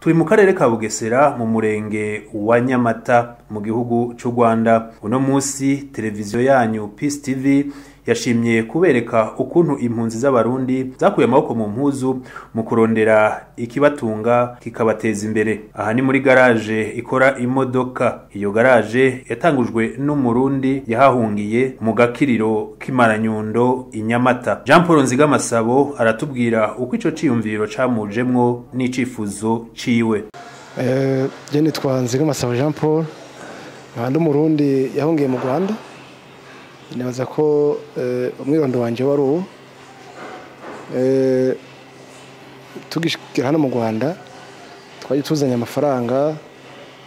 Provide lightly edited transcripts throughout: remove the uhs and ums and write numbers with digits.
Turi mu karere ka Bugesera mu murenge wa Nyamata mu gihugu c'u Rwanda. Uno musi televiziyo yanyu Peace TV yashimye kubereka ukuntu impunzi z'abarundi zakuye amaboko mu mpuzu mu kurondera ikibatunga kikabateza imbere. Aha ni muri garage ikora imodoka. Iyo garage yatangujwe n'umurundi yahahungiye mu gakiriro k'imaranyundo i Nyamata. Jean Paul Nzigamasabo aratubwira uko ico ciyumviro camujemwo n'icifuzo ciwe. Je nitwa Nzigamasabo Jean Paul, nkaba ndi umurundi yahungiye mu Rwanda. Nibaza ko umwirondo wanje wari uwo. Tugishikira hano mu Rwanda twari tuzanye amafaranga,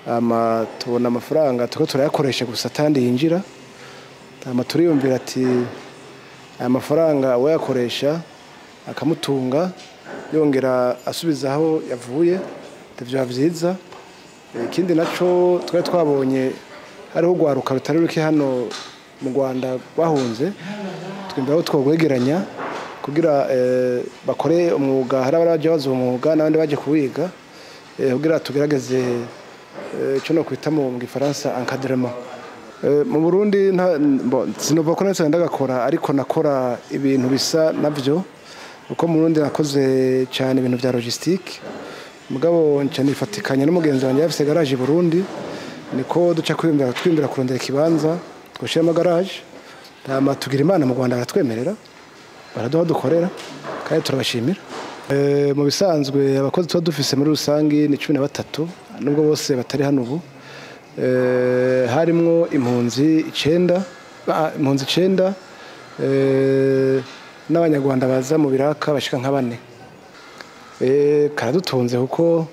ama tubona amafaranga tuko turayakoresha gusa atandi yinjira. Ama turiyumvira ati aya mafaranga wayakoresha akamutunga yongera asubiza aho yavuye, ivyo vyiza. Ikindi naco twari twabonye hariho urwaruka rutari ruke hano mu Rwanda rwahunze, twumva aho twogwegeranya kugira bakore umwuga, hari abaje bazi umwuga n'abandi baje kuwiga, kugira tugerageze ico no kwita mu gifaransa encadrement. Mu Burundi sinova ko nase ndagakora, ariko nakora ibintu bisa navyo, uko mu Burundi nakoze cyane ibintu vya logistique, mugabo nca nifatikanya n'umugenzi wanje yafise garage i Burundi, niko duca twimbira kurondera ikibanza twoshiramo garage. Hama tugira Imana mu Rwanda baratwemerera, baraduha dukorera kandi turabashimira. Mu bisanzwe abakozi tuba dufise muri rusangi ni 13, nubwo bose batari hano ubu. Harimwo impunzi 9, impunzi 9, n'abanyarwanda baza mu biraka bashika nka bane. Karadutunze kuko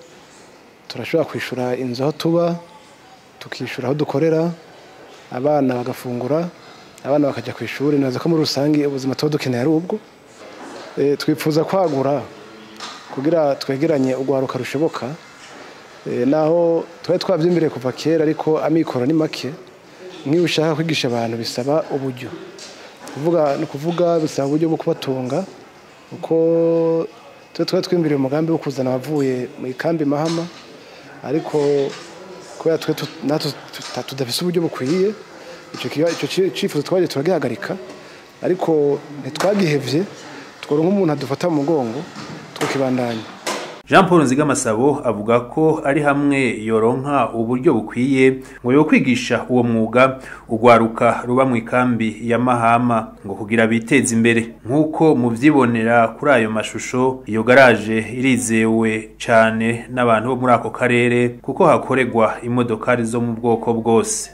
turashobora kwishura inzu aho tuba, tukishura aho dukorera, abana bagafungura, abana bakajya ku ishuri. Nibaza ko muri rusangi ubuzima tuba dukeneye ari ubwo. Twifuza kwagura kugira twegeranye urwaruka rushoboka, naho twari twavyimbiriye kuva kera, ariko amikoro ni make. Nk'iyo ushaka kwigisha abantu bisaba uburyo, kuvuga no kuvuga bisaba uburyo bwo kubatunga, kuko twari twimbiriye umugambi wo kuzana abavuye mu ikambi Mahama, ariko kubera twe natwe tudafise uburyo bukwiye, ico cifuzo twaje turagihagarika, ariko ntitwagihevye, tworonka umuntu adufata mu mugongo tukibandanya. Jean Paul Nzigamasabo avuga ko ari hamwe yoronka uburyo bukwiye ngo yo kwigisha uwo mwuga urwaruka ruba mu ikambi ya Mahama ngo kugira biteze imbere. Nkuko muvyibonera kuri ayo mashusho, iyo garage irizewe cane n'abantu bo muri ako karere kuko hakoregwa imodokari zo mu bwoko bwose.